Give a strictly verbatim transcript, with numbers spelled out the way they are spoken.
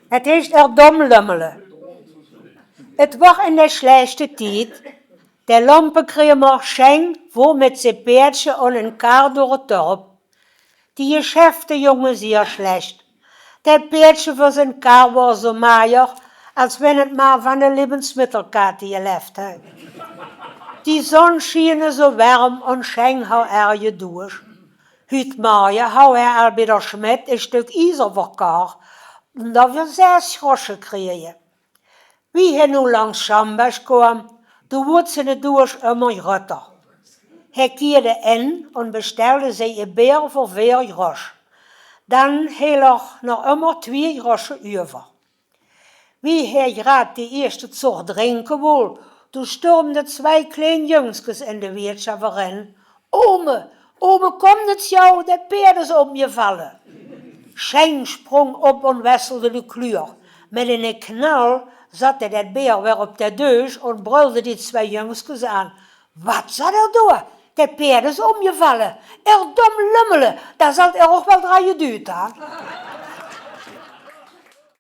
't Is er dom lummele. 't Woar in de slechte tied. De lompekremer Sjeng woar mit zie peerdsje en en kar door 't dörp. Die jesjefte jónge zier sjlech. De peerdsje veur zien kar woar zo majer, as wen 't mar van de lievensmiddelkaat jeleft hej. Die zon sjiene zo werm en Sjeng hou erge doeësj. Huut marje hou hej al bie der sjmet e sjtök iezer verkar, en doa veur zes grosje krieje. Wie hej noe langs Sjambesj koam, doe woeëd ziene doeësj ummer jrötter. Hej kierde en en bestelde zie e beer veur veer jrosj. Dan hej er nog ummer twie jrosje uever. Wie hej jrad de ieësjte zog drinke wol, doe sjtormde tswij kjlein jungskes in de weertsjaf eren. Ome, ome, kom nit sjauw, det peerd is ómjevalle. Sjeng sjprong op en wesselde de kluur. Mit ene knal zatte det beer weer op de deusj en brulde die tswij jungskes aan. Wat zat er doa? Det peerd is ómjevalle. Er dom lummele, doa zalt er och wel dra jeduujd han.